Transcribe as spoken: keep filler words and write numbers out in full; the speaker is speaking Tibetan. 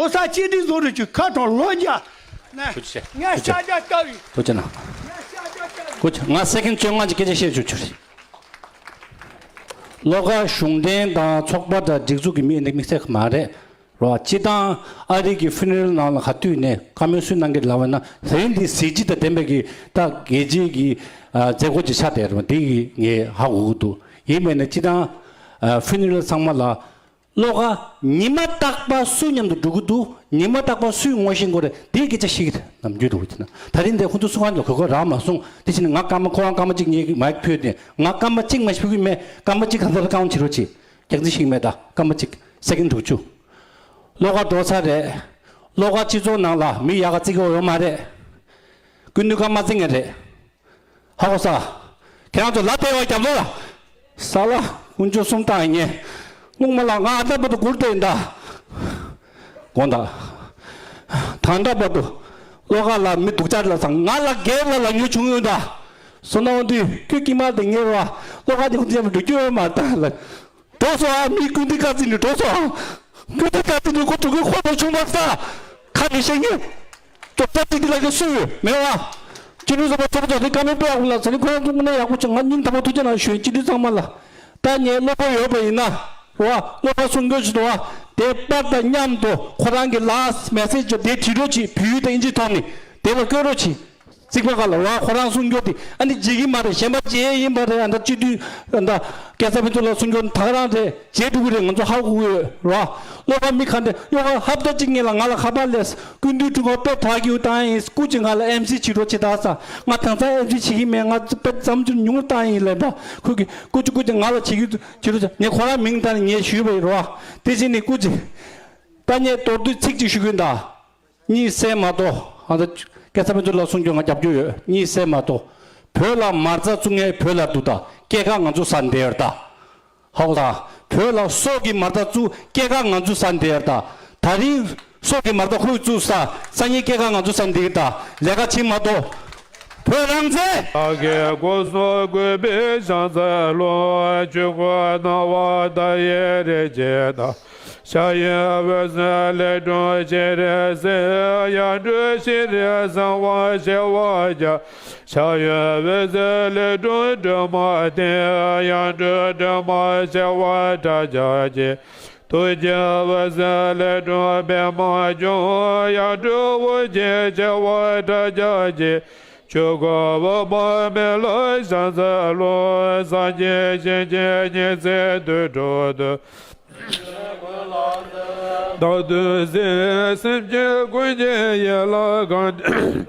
ལོ་གསར་གཅིག་སྒྲིལ་བཟོ་རུ་ཆུ་ཁ་གྲོང་ལོ་འཇའ། ན། ཐུགས་རྗེ་ཆེ། ངས་ཐུགས་རྗེ་ཆེ། ཤ་རྒྱག་ལྟ་བའི། ཐུགས་རྗེ་གནང་། ངས་ཤ་རྒྱག་ལྟ་བའི། ཐུགས་རྗེ། ང་སེ་ཀེན་བཅོ་ལྔ་ཅིག་སྐད་ཆ་བཤད་ཆོག་ཆོག་རེད། ལོ་ག་གཞུང་འབྲེལ་དང་ཚོགས་པ་དང་སྒྲིག་འཛུགས་ཀྱི་མི་འདི་དམིགས་བསལ་མ་རེད། རོ། སྤྱི་བཏང་ཨ་རི་གི་ཧྥུ་ནེ་རལ་ནང་ལ་ག་དུས་ནས་བཀའ་མོལ་སུས་གནང་གི་ལབ་པ་ན། དེ་རིང་འདི་གཟི་བརྗིད་དང་ལྡན་པའི་གི་ད་རྒྱལ་སྤྱིའི་གི་ཨ་མཛད་སྒོ་ཅིག་ཆགས་བསྡད་རེད་པ། འདི་གི་ངས་ཧ་གོ་གི་འདུག། ཡིན་པས་ན་སྤྱི་བཏང་ཨ་ཧྥུ་ནེ་རལ་ཚང་མ་ལ། བློ་དགའ་ཉི་མ་རྟག་པར་སུ་མཉམ་དུ་འགྲོ་གི་འདུག། ཉི་མ་རྟག་པར་སུས་ངོ་ཤེས་དགོས་རེད། དེའི་སྐད་ཆ་བཤད་ཀྱི་རེད། ནམ་རྒྱུན་འགྲོ་གི་དེ་ན། ད་རིང་འདིར་ཁོང་ཚོ་སུ་གང་ལ་གོ་སྐབས་རག་མ་སོང་། དེ་བཞིན་ང་སྐར་མ་ཁོ་རང་སྐར་མ་གཅིག་ངས་མའིག་ཕུལ་ཏེ། ང་སྐར་མ་གཅིག་མ་ཕུལ་གི་མེད། སྐར་མ་གཅིག་གང་ཟག་ལ་རྐང་བྱེད་རོགས་གྱིས། རྒྱག་རྩིས་ཤིག་མེད། ད་སྐར་མ་གཅིག་སེ་ཀེན་དྲུག་ཅུ། བློ་དགའ་འགྲོ་ཚར་རེད། བློ་དགའ་སྤྱི་ཚོགས་ནང་ལ་མི་ཡག་ག་བརྩི་གི་ཡོད་མ་རེད། སྐུ་མདུན་སྐར་མ་བརྩི་མཁན་རེད། ཧ་གོ་ས། ཁྱེད་རང་ཚོ་ལ་དེ་བ་རྒྱབ་ལོ་ལ། ས་ལ་དཀོན་མཆོག་གསུམ་བཏང་ཡིན་ངེས། སྔོན་མ་ལ་ང་ཨ་ད་བར་དུ་སྒུར་བསྡད་ཡིན་ད། དགོངས་དག། ད་ལྟ་བར་དུ་བློ་དགའ་ལ་མི་སྡུག་ཅག་ལ་སང་ང་ལ་རྒྱལ་ལ་ལ་ཉོ་བྱུང་ཡོད་ད། སོ་ནའོ་འདི་ཁྱོད་ཀྱི་མ་དེ་ངེས་ར། བློ་དགའ་དེ་ཁོང་ཚོ་ཡང་འགྲོ་རྒྱུ་ཡོད་མ་ད་ལ། འགྲོ་སོང་ཨ། མི་ཀུན་འདི་བཀའ་བརྩི་ནས་འགྲོ་སོང་། ཀུན་འདི་བཀའ་བརྩི་ནས་ཁོ་འགྲོ་གི་ཁོ་ལ་བྱུང་བ་ས། ཁ་ནས་བཤད་ངེས། ཅོག་ཙེ་གཅིག་འདི་ལ་གི་སུ་ཡོད་མེད་བ། སྤྱི་འཐུས་ཚོགས་པ་ཚོགས་གཙོ་དེ་བཀའ་མོལ་སྤེལ་ཡག་པོ་ལ་ཟེར་ནས་ཁོ་རང་ཚོ་དངོས་གནས་ཡག་པོ་བྱུང་། ང་སྙིང་ཐག་པ་ཐུགས་རྗེ་གནང་ཞུ་ཡིན། སྤྱི་འཐུས་ཚང་མ་ལ། ད་ངས་བློ་ཕམ་ཡོད་པ་ཡིན་ན། རོ། བློ་ཕམ་གསུང་སྐྱོན་ཞིག་འདུག་བ། དེ་པར་དང་མཉམ་དུ་ཁོ་རང་གི་ལ་མེ་སེ་ཇི་དེ་བྲིས་རོགས་གྱིས། བོད་ཡིག་དང་དབྱིན་ཇིའི་ཐོག་ནས་དེ་ལ་བཀོད་རོགས་གྱིས། རྩིག་པ་ཁ་ལ་བ་ཁོ་རང་གསུང་རྒྱུ་དེ་ཨ་ནི་བརྗེད་ཀྱི་མ་རེད། གཞན་པ་བརྗེད་ཡིན་པ་རེད། ཨ་ད་སྤྱི་འཐུས་ཨ་ད་སྐལ་བཟང་ཕུན་ཚོགས་ལགས་གསུང་རྒྱུ་ད་ག་རང་རེད། བརྗེད་འགྲོ་གི་རེད། ང་ཚོ་ཧ་གོ་གི་ཡོད་ར། བློ་ཕམ་མི་ག་འདྲ་ཡོད་ག་ཧབ་ད་གཅིག་ངེད་ལ་ང་ལ་ཁ་པར་སླེབས། སྐུ་མདུན་དྲུང་འཁོར་དཔེ་དྲག་གི་ཡོད་བཏང་ཡིན། སྐུ་མཁྱེན་ང་ལ་ཨེམ་སི་བྱེད་རོགས་བྱེད་ད་ས། ང་དེང་སང་ཨེམ་སི་བྱེད་ཀྱི་མེད། ང་དཔེ་བརྩམས་ཆུ་ཉུང་བཏང་ཡིན་ལབ་པ། ཁོ་གི་སྐུ་མཁྱེན་སྐུ་མཁྱེན་ང་ལ་བྱེད་ཀྱི་བྱེད་རོགས་བྱེད། ངས་ཁོ་རང་མིང་བཏང་ནས་ངས་ཞུས་པ་ཡིན་ར། དེ་བཞིན་ནི་སྐུ་མཁྱེན། ད་ངས་མདོར་བསྡུས་ཚིག་གཅིག་ཞུ་གི་ཡིན་ད། གཉིད་སད་མ་གཏོགས། ཨ་ད་སྐལ་བཟང་ཕུན་ཚོགས་ལགས་གསུང་རྒྱུ་ང་རྒྱབ་སྐྱོར་ཡོད། གཉིད་སད་མ་གཏོགས། བོད་ལ་མ་རྩ་བཙུགས་མཁན་བོད་ལ་འདུག་ད། སྐྱེས་སྐར་ང་ཚོ་ས་འདིར་ད། ཧོག་ད། བོད་ལ་སྲོག་གི་མ་རྩ་བཙུགས། སྐྱེས་སྐར་ང་ཚོ་ས་འདིར་ད། ད་རིང་སྲོག་གི་མ་རྩ་ཁོས་བཙུགས་ས། སང་ཉིན་སྐྱེས་སྐར་ང་ཚོ་ས་འདིར་ད། ལས་ཀ་བྱེད་མ་གཏོགས། བོད་རང་བཙན། བདག་གི་སྒོ་སོ་བཀོད་པའི་ཤང་ཚ་ལོ། ཆོས་འཁོར་སྣང་བ་མཐའ་ཡས་རི་རྒྱལ་དང་། ཤ་ཡི་འོད་ཟེར་ལས་སྒྲོན་སྤྱན་རས་གཟིགས། ཡར་འགྲོ་ཤེས་རིག་གསང་བ་ཞི་བ་རྒྱ། ཤ་ཡི་འོད་ཟེར་ལས་སྒྲོན་སྒྲོལ་མ་ལྡན། ཡར་འགྲོ་སྒྲོལ་མ་ཞི་བ་དྲག་བརྒྱ་སྐྱེས། ཐུགས་ཀྱི་འོད་ཟེར་ལས་སྒྲོན་པདྨ་འབྱུང་། ཡར་འགྲོ་འོད་ཀྱི་ཞི་བ་དྲག་བརྒྱ་སྐྱེས། ཆོས་འཁོར་འོད་དཔག་མེད་ལ་ཕྱག་འཚལ་ལོ། སངས་རྒྱས་ཞིང་གི་ཉི་ཚེ་དུད་འགྲོ་དོན། བདག་བདུད་སྲིན་སེམས་ཅན་ཀུན་གྱི་ཡིད་ལ་གང་།